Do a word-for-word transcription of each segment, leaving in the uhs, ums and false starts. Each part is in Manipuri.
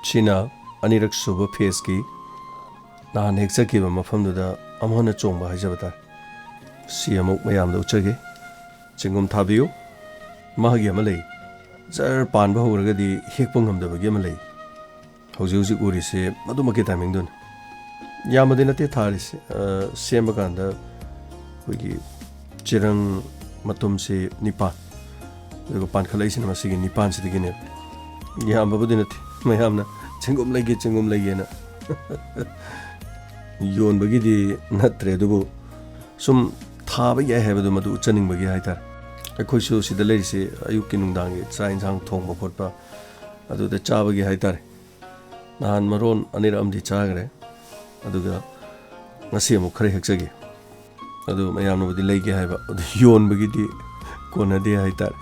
ꯁꯤꯅ ꯑꯅꯤꯔꯛ ꯁꯨꯕ ꯐꯦꯁꯀꯤ ꯅꯍꯥꯟ ꯍꯦꯛꯆꯈꯤꯕ ꯃꯐꯝꯗꯨꯗ ꯑꯃꯨꯛ ꯍꯟꯅ ꯆꯣꯡꯕ ꯍꯥꯏꯖꯕ ꯇꯥꯔꯦ꯫ ꯁꯤ ꯑꯃꯨꯛ ꯃꯌꯥꯝꯗ ꯎꯠꯆꯒꯦ꯫ ꯆꯦꯡꯒꯨꯝ ꯊꯥꯕꯤꯌꯨ꯫ ꯃꯥꯒꯤ ꯑꯃ ꯂꯩ꯫ ꯖꯔ ꯄꯥꯟꯕ ꯍꯧꯔꯒꯗꯤ ꯍꯦꯛꯄ ꯉꯝꯗꯕꯒꯤ ꯑꯃ ꯂꯩ꯫ ꯍꯧꯖꯤꯛ ꯍꯧꯖꯤꯛ ꯎꯔꯤꯁꯦ ꯃꯗꯨꯃꯛꯀꯤ ꯇꯥꯏꯃꯤꯡꯗꯨꯅꯤ꯫ ꯌꯥꯝꯕꯗꯤ ꯅꯠꯇꯦ ꯊꯥꯔꯤꯁꯦ, ꯑ, ꯁꯦꯝꯕ ꯀꯥꯟꯗ ꯑꯩꯈꯣꯏꯒꯤ ꯆꯦꯔꯪ ꯃꯇꯨꯝꯁꯤ ꯅꯤꯄꯥꯟ, ꯑꯗꯨꯒ ꯄꯥꯟꯈꯠꯂꯛꯏꯁꯤꯅ ꯃꯁꯤꯒꯤ ꯅꯤꯄꯥꯟꯁꯤꯗꯒꯤꯅꯦꯕ꯫ ꯌꯥꯝꯕꯕꯨꯗꯤ ꯅꯠꯇꯦ, ꯃꯌꯥꯝꯅ "ꯆꯦꯡꯒꯨꯝ ꯂꯩꯒꯦ, ꯆꯦꯡꯒꯨꯝ ꯂꯩꯒꯦꯅ" ꯌꯣꯟꯕꯒꯤꯗꯤ ꯅꯠꯇ꯭ꯔꯦ, ꯑꯗꯨꯕꯨ ꯁꯨꯝ ꯊꯥꯕ ꯌꯥꯏ ꯍꯥꯏꯕꯗꯣ ꯃꯗꯨ ꯎꯠꯆꯅꯤꯡꯕꯒꯤ ꯍꯥꯏꯇꯥꯔꯦ꯫ ꯑꯩꯈꯣꯏꯁꯨ ꯁꯤꯗ ꯂꯩꯔꯤꯁꯦ ꯑꯌꯨꯛꯀꯤ ꯅꯨꯡꯗꯥꯡꯒꯤ ꯆꯥꯛ ꯏꯟꯁꯥꯡ ꯊꯣꯡꯕ ꯈꯣꯠꯄ ꯑꯗꯨꯗ ꯆꯥꯕꯒꯤ ꯍꯥꯏꯇꯥꯔꯦ꯫ ꯅꯍꯥꯟ ꯃꯔꯣꯟ ꯑꯅꯤꯔꯛ ꯑꯃꯗꯤ ꯆꯥꯈ꯭ꯔꯦ, ꯑꯗꯨꯒ ꯉꯁꯤ ꯑꯃꯨꯛ ꯈꯔ ꯍꯦꯛꯆꯒꯦ꯫ ꯑꯗꯨ ꯃꯌꯥꯝꯅꯕꯨꯗꯤ ꯂꯩꯒꯦ ꯍꯥꯏꯕ, ꯑꯗꯨ ꯌꯣꯟꯕꯒꯤꯗꯤ ꯀꯣꯟꯅꯗꯦ ꯍꯥꯏꯇꯥꯔꯦ꯫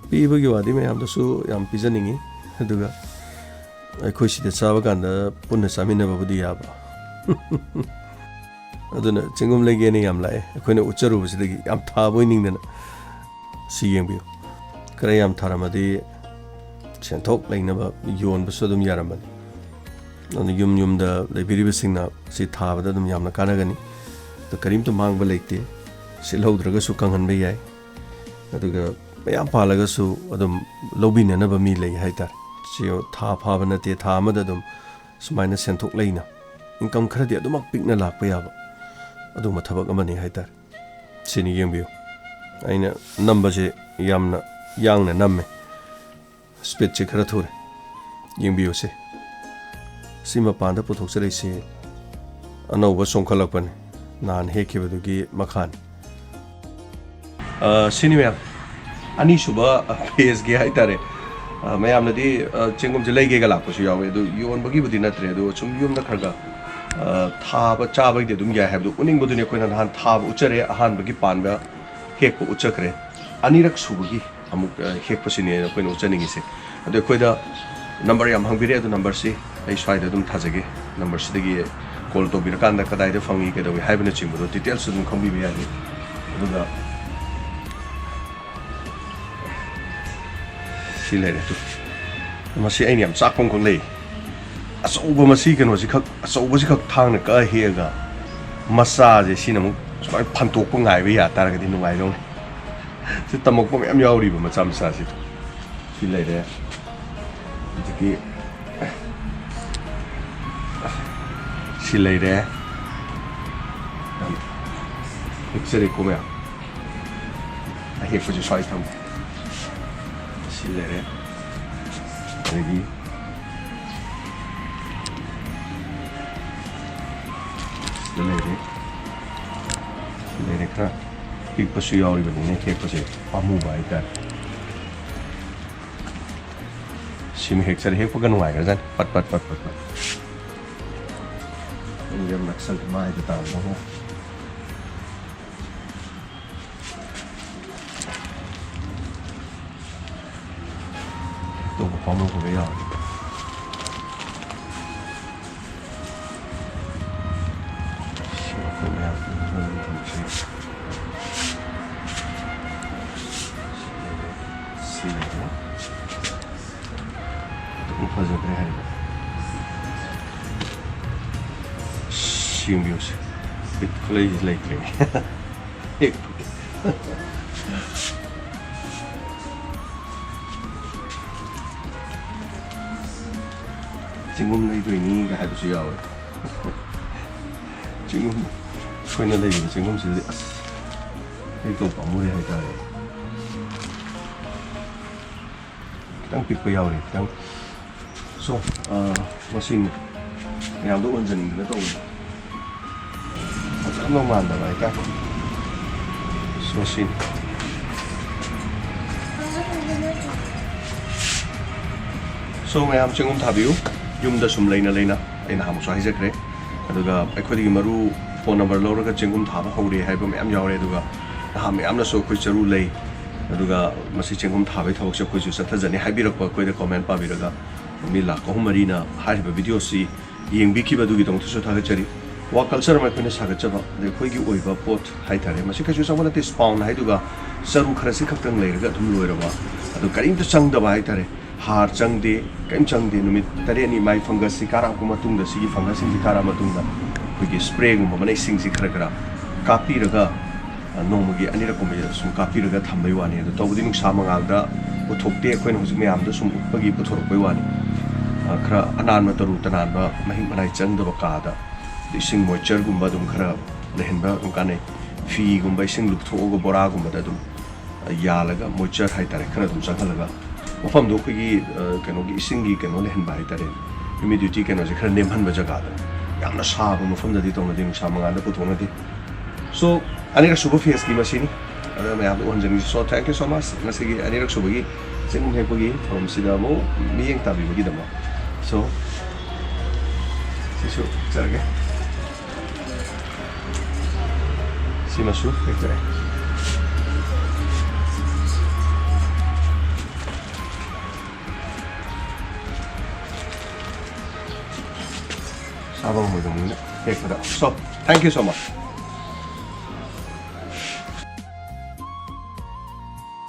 ꯄꯤꯕꯒꯤ ꯋꯥꯗꯤ ꯃꯌꯥꯝꯗꯁꯨ ꯌꯥꯝ ꯄꯤꯖꯅꯤꯡꯉꯤ, ꯑꯗꯨꯒ ꯑꯩꯈꯣꯏ ꯁꯤꯗ ꯆꯥꯕ ꯀꯥꯟꯗ ꯄꯨꯟꯅ ꯆꯥꯃꯤꯟꯅꯕꯕꯨꯗꯤ ꯌꯥꯕ꯫ ꯑꯗꯨꯅ ꯆꯦꯡꯒꯨꯝ ꯂꯩꯒꯦꯅ ꯌꯥꯝ ꯂꯥꯛꯑꯦ, ꯑꯩꯈꯣꯏꯅ ꯎꯠꯆꯔꯨꯕꯁꯤꯗꯒꯤ ꯌꯥꯝ ꯊꯥꯕ ꯑꯣꯏꯅꯤꯡꯗꯅ꯫ ꯁꯤ ꯌꯦꯡꯕꯤꯌꯨ, ꯈꯔ ꯌꯥꯝ ꯊꯥꯔꯝꯃꯗꯤ ꯁꯦꯟꯊꯣꯛ ꯂꯩꯅꯕ ꯌꯣꯟꯕꯁꯨ ꯑꯗꯨꯝ ꯌꯥꯔꯝꯕꯅꯤ꯫ ꯑꯗꯨꯅ ꯌꯨꯝ ꯌꯨꯝꯗ ꯂꯩꯕꯤꯔꯤꯕꯁꯤꯡꯅ ꯁꯤ ꯊꯥꯕꯗ ꯑꯗꯨꯝ ꯌꯥꯝꯅ ꯀꯥꯟꯅꯒꯅꯤ꯫ ꯑꯗꯣ ꯀꯔꯤꯝꯇ ꯃꯥꯡꯕ ꯂꯩꯇꯦ, ꯁꯤꯠꯍꯧꯗ꯭ꯔꯒꯁꯨ ꯀꯪꯍꯟꯕ ꯌꯥꯏ, ꯑꯗꯨꯒ ꯃꯌꯥꯝ ꯄꯥꯜꯂꯒꯁꯨ ꯑꯗꯨꯝ ꯂꯧꯕꯤꯅꯅꯕ ꯃꯤ ꯂꯩ ꯍꯥꯏꯇꯥꯔꯦ꯫ ꯁꯤ ꯊꯥ ꯐꯥꯕ ꯅꯠꯇꯦ, ꯊꯥ ꯑꯃꯗ ꯑꯗꯨꯝ ꯁꯨꯃꯥꯏꯅ ꯁꯦꯟꯊꯣꯛ ꯂꯩꯅ, ꯏꯟꯀꯝ ꯈꯔꯗꯤ ꯑꯗꯨꯃꯛ ꯄꯤꯛꯅ ꯂꯥꯛꯄ ꯌꯥꯕ ꯑꯗꯨꯒꯨꯝꯕ ꯊꯕꯛ ꯑꯃꯅꯤ ꯍꯥꯏꯇꯥꯔꯦ꯫ ꯁꯤꯅꯤ ꯌꯦꯡꯕꯤꯌꯨ, ꯑꯩꯅ ꯅꯝꯕꯁꯦ ꯌꯥꯝꯅ ꯌꯥꯡꯅ ꯅꯝꯃꯦ, ꯁ꯭ꯄꯤꯠꯁꯦ ꯈꯔ ꯊꯨꯔꯦ꯫ ꯌꯦꯡꯕꯤꯌꯨꯁꯦ, ꯁꯤ ꯃꯄꯥꯟꯗ ꯄꯨꯊꯣꯛꯆꯔꯛꯏꯁꯤ ꯑꯅꯧꯕ ꯆꯣꯡꯈꯠꯂꯛꯄꯅꯤ, ꯅꯍꯥꯟ ꯍꯦꯛꯈꯤꯕꯗꯨꯒꯤ ꯃꯈꯥꯅꯤ꯫ ꯑ, ꯁꯤꯅꯤ ꯃꯌꯥꯝ, ꯑꯅꯤꯁꯨꯕ ꯐꯦꯁꯀꯤ ꯍꯥꯏꯇꯥꯔꯦ꯫ ꯑ, ꯃꯌꯥꯝꯅꯗꯤ, ꯑ, ꯆꯦꯡꯒꯨꯝꯁꯦ ꯂꯩꯒꯦꯒ ꯂꯥꯛꯄꯁꯨ ꯌꯥꯎꯋꯦ, ꯑꯗꯨ ꯌꯣꯟꯕꯒꯤꯕꯨꯗꯤ ꯅꯠꯇ꯭ꯔꯦ, ꯑꯗꯨ ꯁꯨꯝ ꯌꯨꯝꯗ ꯈꯔ ꯈꯔ, ꯑ, ꯊꯥꯕ ꯆꯥꯕꯒꯤꯗꯤ ꯑꯗꯨꯝ ꯌꯥꯏ ꯍꯥꯏꯕꯗꯨ ꯎꯠꯅꯤꯡꯕꯗꯨꯅꯤ꯫ ꯑꯩꯈꯣꯏꯅ ꯅꯍꯥꯟ ꯊꯥꯕ ꯎꯠꯆꯔꯦ, ꯑꯍꯥꯟꯕꯒꯤ ꯄꯥꯟꯕ ꯍꯦꯛꯄ ꯎꯠꯆꯈ꯭ꯔꯦ, ꯑꯅꯤꯔꯛ ꯁꯨꯕꯒꯤ ꯑꯃꯨꯛ, ꯑ, ꯍꯦꯛꯄꯁꯤꯅꯦ ꯑꯩꯈꯣꯏꯅ ꯎꯠꯆꯅꯤꯡꯉꯤꯁꯦ꯫ ꯑꯗꯣ ꯑꯩꯈꯣꯏꯗ ꯅꯝꯕꯔ ꯌꯥꯝ ꯍꯪꯕꯤꯔꯦ, ꯑꯗꯨ ꯅꯝꯕꯔꯁꯤ ꯑꯩ ꯁ꯭ꯋꯥꯏꯗ ꯑꯗꯨꯝ ꯊꯥꯖꯒꯦ꯫ ꯅꯝꯕꯔꯁꯤꯗꯒꯤ ꯀꯣꯜ ꯇꯧꯕꯤꯔꯀꯥꯟꯗ ꯀꯗꯥꯏꯗ ꯐꯪꯉꯤ, ꯀꯩꯗꯧꯏ ꯍꯥꯏꯕꯅꯆꯤꯡꯕꯗꯣ ꯗꯤꯇꯦꯜꯁꯁꯨ ꯑꯗꯨꯝ ꯈꯪꯕꯤꯕ ꯌꯥꯅꯤ꯫ ꯑꯗꯨꯒ ꯁꯤ ꯂꯩꯔꯦ, ꯇꯨ꯫ ꯃꯁꯤ ꯑꯩꯅ ꯌꯥꯝ ꯆꯥꯛꯄ ꯑꯃꯈꯛ ꯂꯩ꯫ ꯑꯆꯧꯕ ꯃꯁꯤ ꯀꯩꯅꯣꯁꯤ ꯈꯛ, ꯑꯆꯧꯕꯁꯤ ꯈꯛ ꯊꯥꯡꯅ ꯀꯛꯑ ꯍꯦꯛꯑꯒ ꯃꯆꯥꯁꯦ ꯁꯤꯅ ꯑꯃꯨꯛ ꯁꯨꯃꯥꯏꯅ ꯐꯟꯇꯣꯛꯄ ꯉꯥꯏꯕ ꯌꯥ ꯇꯥꯔꯒꯗꯤ ꯅꯨꯡꯉꯥꯏꯗꯧꯅꯤ꯫ ꯁꯤ ꯇꯝꯃꯛꯄ ꯃꯌꯥꯝ ꯌꯥꯎꯔꯤꯕ ꯃꯆꯥ ꯃꯆꯥꯁꯤꯗ꯫ ꯁꯤ ꯂꯩꯔꯦ꯫ ꯍꯧꯖꯤꯛꯀꯤ ꯁꯤ ꯂꯩꯔꯦ꯫ ꯌꯥꯝ ꯍꯦꯛꯆꯔꯦꯀꯣ ꯃꯌꯥꯝ꯫ ꯑꯍꯦꯛꯄꯁꯨ ꯁ꯭ꯋꯥꯏ ꯊꯝꯃꯦ꯫ ꯁꯤ ꯂꯩꯔꯦ꯫ ꯑꯗꯒꯤ ꯁꯤꯗ ꯂꯩꯔꯦ꯫ ꯁꯤ ꯂꯩꯔꯦ꯫ ꯈꯔ ꯄꯤꯛꯄꯁꯨ ꯌꯥꯎꯔꯤꯕꯅꯤꯅ ꯍꯦꯛꯄꯁꯦ ꯄꯥꯝꯃꯨꯕ ꯍꯥꯏꯇꯥꯔꯦ꯫ ꯁꯤꯃ ꯍꯦꯛꯆꯔꯦ꯫ ꯍꯦꯛꯄꯒ ꯅꯨꯡꯉꯥꯏꯈ꯭ꯔꯖꯥꯠꯅꯤ꯫ ꯄꯠ ꯄꯠ ꯄꯠ ꯄꯠ ꯄꯠ꯫ ꯌꯥꯝ ꯅꯛꯁꯜꯂꯦ ꯃꯥꯏꯗ ꯇꯥꯔꯝꯗꯧꯅ꯫ ꯑꯇꯣꯞꯄ ꯄꯥꯝꯂꯧꯕꯒ ꯌꯥꯎꯔꯦ꯫ ꯁꯤ ꯑꯩꯈꯣꯏ ꯃꯌꯥꯝ ꯄꯨꯟꯅ ꯊꯝꯁꯤ꯫ ꯁꯤ ꯂꯩꯔꯦ꯫ ꯑꯗꯨꯝ ꯐꯖꯗ꯭ꯔꯦ ꯍꯥꯏꯕ꯫ ꯁꯤ ꯌꯦꯡꯕꯤꯌꯨꯁꯦ꯫ ꯕꯤꯠ ꯈꯨꯂꯩꯁꯤ ꯂꯩꯇ꯭ꯔꯦ꯫ ꯆꯤꯡꯒꯨꯝ ꯂꯩꯗꯣꯏꯅꯤꯒ ꯍꯥꯏꯕꯁꯨ ꯌꯥꯎꯋꯦ꯫ ꯆꯤꯡꯒꯨꯝ, ꯑꯩꯈꯣꯏꯅ ꯂꯩꯔꯤꯕ ꯆꯤꯡꯒꯨꯝꯁꯤꯗꯤ ꯑꯁ, ꯍꯦꯛꯇ ꯄꯥꯝꯃꯨꯔꯦ ꯍꯥꯏꯇꯥꯔꯦ꯫ ꯈꯤꯇꯪ ꯄꯤꯛꯄ ꯌꯥꯎꯔꯤ, ꯈꯤꯇꯪ꯫ ꯁꯣ, ꯑ, ꯃꯁꯤꯅꯤ꯫ ꯃꯌꯥꯝꯗꯣ ꯎꯍꯟꯖꯅꯤꯡꯗꯅ ꯇꯧꯕꯅꯤ꯫ ꯐꯖꯔꯝꯗꯧ ꯃꯥꯟꯗꯕ ꯍꯥꯏꯇꯥꯔꯦ꯫ ꯁꯣ, ꯁꯤꯅꯤ꯫ ꯁꯣ, ꯃꯌꯥꯝ ꯆꯦꯡꯒꯨꯝ ꯊꯥꯕꯤꯌꯨ꯫ ꯌꯨꯝꯗ ꯁꯨꯝ ꯂꯩꯅ ꯂꯩꯅ, ꯑꯩ ꯅꯍꯥꯟꯃꯨꯛꯁꯨ ꯍꯥꯏꯖꯈ꯭ꯔꯦ꯫ ꯑꯗꯨꯒ ꯑꯩꯈꯣꯏꯗꯒꯤ ꯃꯔꯨ ꯐꯣꯟ ꯅꯝꯕꯔ ꯂꯧꯔꯒ ꯆꯦꯡꯒꯨꯝ ꯊꯥꯕ ꯍꯧꯔꯦ ꯍꯥꯏꯕ ꯃꯌꯥꯝ ꯌꯥꯎꯔꯦ꯫ ꯑꯗꯨꯒ ꯅꯍꯥ ꯃꯌꯥꯝꯅꯁꯨ ꯑꯩꯈꯣꯏ ꯆꯔꯨ ꯂꯩ, ꯑꯗꯨꯒ ꯃꯁꯤ ꯆꯦꯡꯒꯨꯝ ꯊꯥꯕꯒꯤ ꯊꯕꯛꯁꯦ ꯑꯩꯈꯣꯏꯁꯨ ꯆꯠꯊꯖꯅꯤ ꯍꯥꯏꯕꯤꯔꯛꯄ, ꯑꯩꯈꯣꯏꯗ ꯀꯣꯃꯦꯟ ꯄꯥꯕꯤꯔꯒ ꯃꯤ ꯂꯥꯈ ꯑꯍꯨꯝ ꯃꯔꯤꯅ ꯍꯥꯏꯔꯤꯕ ꯚꯤꯗꯤꯑꯣꯁꯤ ꯌꯦꯡꯕꯤꯈꯤꯕ ꯑꯗꯨꯒꯤꯗꯃꯛꯇꯁꯨ ꯊꯥꯒꯠꯆꯔꯤ꯫ ꯋꯥ ꯀꯜꯆꯔ ꯑꯃ ꯑꯩꯈꯣꯏꯅ ꯁꯥꯒꯠꯆꯕ, ꯑꯗꯩ ꯑꯩꯈꯣꯏꯒꯤ ꯑꯣꯏꯕ ꯄꯣꯠ ꯍꯥꯏꯇꯥꯔꯦ, ꯃꯁꯤ ꯀꯩꯁꯨ ꯆꯪꯕ ꯅꯠꯇꯦ꯫ ꯁ꯭ꯄꯥꯎꯟ ꯍꯥꯏꯗꯨꯒ ꯆꯔꯨ ꯈꯔꯁꯤ ꯈꯛꯇꯪ ꯂꯩꯔꯒ ꯑꯗꯨꯝ ꯂꯣꯏꯔꯕ, ꯑꯗꯨ ꯀꯔꯤꯝꯇ ꯆꯪꯗꯕ ꯍꯥꯏꯇꯥꯔꯦ꯫ ꯍꯥꯔ ꯆꯪꯗꯦ, ꯀꯔꯤꯝ ꯆꯪꯗꯦ꯫ ꯅꯨꯃꯤꯠ ꯇꯔꯦꯠꯅꯤ ꯃꯥꯏ ꯐꯪꯒꯁꯁꯤ ꯀꯥꯔꯛꯄ ꯃꯇꯨꯡꯗ, ꯁꯤꯒꯤ ꯐꯪꯒꯁꯁꯤꯡꯁꯤ ꯀꯥꯔꯛꯑ ꯃꯇꯨꯡꯗ ꯑꯩꯈꯣꯏꯒꯤ ꯁ꯭ꯄ꯭ꯔꯦꯒꯨꯝꯕ, ꯃꯅꯥ ꯏꯁꯤꯡꯁꯤ ꯈꯔ ꯈꯔ ꯀꯥꯞꯄꯤꯔꯒ, ꯑ, ꯅꯣꯡꯃꯒꯤ ꯑꯅꯤꯔꯛꯀꯨꯝꯕ ꯁꯨꯝ ꯀꯥꯞꯄꯤꯔꯒ ꯊꯝꯕꯩ ꯋꯥꯅꯤ꯫ ꯑꯗꯨ ꯇꯧꯕꯗꯤ ꯅꯨꯡꯁꯥ ꯃꯉꯥꯜꯗ ꯄꯨꯊꯣꯛꯇꯦ, ꯑꯩꯈꯣꯏꯅ ꯍꯧꯖꯤꯛ ꯃꯌꯥꯝꯗ ꯁꯨꯝ ꯎꯠꯄꯒꯤ ꯄꯨꯊꯣꯔꯛꯄꯩ ꯋꯥꯅꯤ꯫ ꯑ, ꯈꯔ ꯑꯅꯥꯟꯕ, ꯇꯔꯨ ꯇꯅꯥꯟꯕ, ꯃꯍꯤꯛ ꯃꯅꯥꯏ ꯆꯪꯗꯕ ꯀꯥꯗ ꯏꯁꯤꯡ ꯃꯣꯏꯆꯔꯒꯨꯝꯕ ꯑꯗꯨꯝ ꯈꯔ ꯂꯩꯍꯟꯕ ꯑꯗꯨꯝ ꯀꯥꯟꯅꯩ꯫ ꯐꯤꯒꯨꯝꯕ ꯏꯁꯤꯡ ꯂꯨꯞꯊꯣꯛꯑꯒ ꯕꯣꯔꯥꯒꯨꯝꯕꯗ ꯑꯗꯨꯝ ꯌꯥꯜꯂꯒ, ꯃꯣꯏꯆꯔ ꯍꯥꯏꯇꯥꯔꯦ, ꯈꯔ ꯑꯗꯨꯝ ꯆꯪꯍꯜꯂꯒ, ꯃꯐꯝꯗꯣ ꯑꯩꯈꯣꯏꯒꯤ, ꯑ, ꯀꯩꯅꯣꯒꯤ ꯏꯁꯤꯡꯒꯤ ꯀꯩꯅꯣ ꯂꯩꯍꯟꯕ ꯍꯥꯏꯇꯥꯔꯦ, ꯍ꯭ꯌꯨꯃꯤꯗꯤꯇꯤ ꯀꯩꯅꯣꯁꯦ ꯈꯔ ꯅꯦꯝꯍꯟꯕ ꯖꯒꯥꯗ꯫ ꯌꯥꯝꯅ ꯁꯥꯕ ꯃꯐꯝꯗꯗꯤ ꯇꯧꯅꯗꯦ, ꯅꯨꯡꯁꯥ ꯃꯉꯥꯜꯗ ꯄꯨꯊꯣꯛꯅꯗꯦ꯫ ꯁꯣ, ꯑꯅꯤꯔꯛ ꯁꯨꯕ ꯐꯦꯁꯀꯤ ꯃꯁꯤꯅꯤ꯫ ꯑꯗ ꯃꯌꯥꯝꯗ ꯎꯍꯟꯖꯅꯤꯡꯉꯤ꯫ So, thank you so much꯫ ꯉꯁꯤꯒꯤ ꯑꯅꯤꯔꯛ ꯁꯨꯕꯒꯤ ꯆꯤꯡ ꯍꯦꯛꯄꯒꯤ ꯊꯧꯔꯝꯁꯤꯗ ꯑꯃꯨꯛ ꯃꯤꯠꯌꯦꯡ ꯇꯥꯕꯤꯕꯒꯤꯗꯃꯛ꯫ So, ꯁꯤꯁꯨ ꯍꯦꯛꯆꯔꯒꯦ꯫ ꯁꯤꯃꯁꯨ ꯍꯦꯛꯆꯔꯦ꯫ ꯆꯥꯕ ꯉꯝꯃꯣꯏꯗꯧꯅꯤꯅ ꯍꯦꯛꯄꯗ꯫ So, thank you so much꯫